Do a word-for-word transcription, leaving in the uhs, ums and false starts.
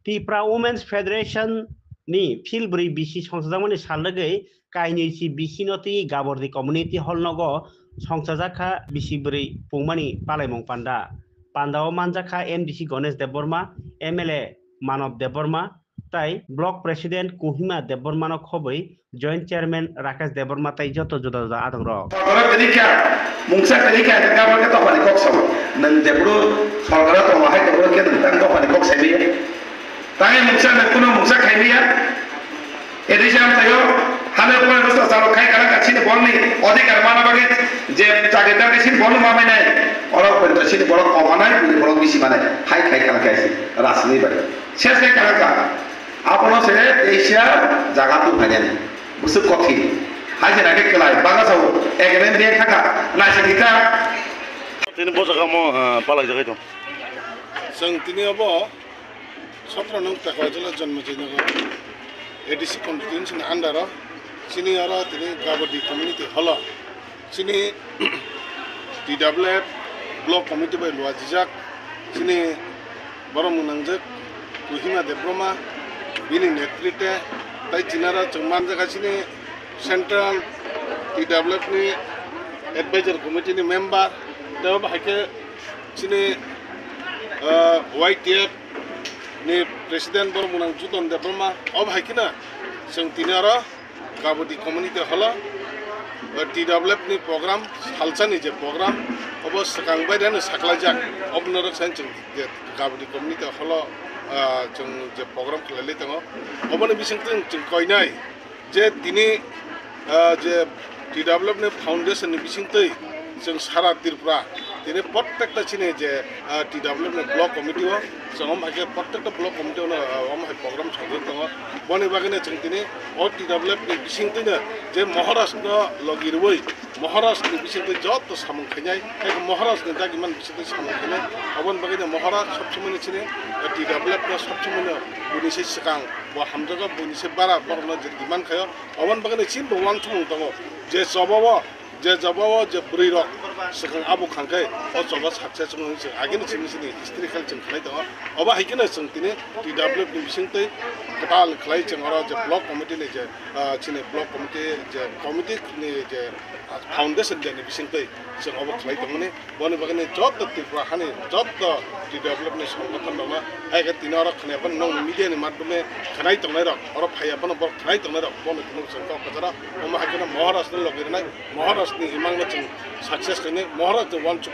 Tipra Women's Federation ni phil bwrwi bisi songchajakmani sal rwgwi kainwi si bisi no twi Gabordi Community Hall nogo songchajak kha bisi bwrwi pungmani palaimung panda. Panda o manjak kha M D C Ganesh Debbarma, M L A Manav Debbarma, tai Block President Kohima Debbarma no khobwi Joint Chairman Rakesh Debbarma tai joto juda juda adongrok. Sorkar kwrwi kha, mungsa kwrwi kha, hwnkhe gabor khe dophani kok sao. Nwng jephuru sorkar tongo hai tongbo khe nwng tang dophani kok saimaya. Tangwi mungsa nwng kuno mungsa khaimaya. Edison tayo, hano kuno rwsa chalo khai kana ka chini bolni odhikar mana bagwi je chagita khe chini bolno ma mainai. Oro pento chini bolok koma nai, bini bolok bisi manai. Hai khai kana khe si rasni bai. Ses khai kana ka. Abono se teisa jaga tu phainani. Bwswk kothin. Hai se nake kelai. Baga sao. Ekene dia khaka. Nai se kita. Tini bo jaga mo, ah, palai jagai tong. Chwng tini obo sotro nung Takwajala Jonmojoi Nagar A D C constituency ni under o. Chini oro tini Gabordi community hall o. Chini T W F block committee bai luajijak, chini borok mwnangjak Kohima Debbarma, bini netritwe, tai chinaro chwng manjakha chini Central T W F ni Advisor Committee ni member, tei obo hai khe chini, ah, Y T F ni President borok mwnang Juton Debbarma, obo hai kheno chwng tini oro Gabordi community hall o, o, T W F ni program, salsani je program, obo swkang bai reno saklaijak, obo norok sai chwng je Gabordi community hall o, ah, chwng je program khlailai tongo, oboni bisingtwi chwng koinai je tini, ah, je T W F ni foundation ni bisingtwi chwng sara Tripura tini prottekta chini je, ah, T W F ni block committee o, chwng omo hai khe prottekta block committee o, ah, omo hai program sajak tongo. Boni bagwino chwng tini o T W F ni bisingtwino je Maharaj no logi rwui, Maharaj ni bisingtwi joto samung khainai, tei Maharaj ni dagi man bisingtwi samung khainai. Oboni bagwino Maharaj sob somoi ni chini, ah, T W F no sob somoi no buini se swkang bo hamjago, buini se bara borok no je demand khaio. Oboni bagwino chini bo uansukmung tongo je choba o je jabao je bwrwi rok swkang abo khangkhe o choba success wngwi chwng agini simi sini history khe chwng khlai tongo. Obo hai kheno chwng tini T W F ni bisingtwi kwtal khlai chwng oro je block committee ni je, ah, chini block committee je committee ni je, ah, foundation day ni bisingtwi chwng obo khlai tongmani. Boni bagwini joto Tripura hani joto T W F ni songgothon rokno hai khe tini oro khwnai phano nong media ni madhyome khwnai tongnai rok, oro phaiya phano borok khwnai tongnai rok, bono tini chwng kok kwcharo omo hai kheno Maharaj no logi rwnai. Maharaj ni imang no chwng success khainai, Maharaj ni uansukmung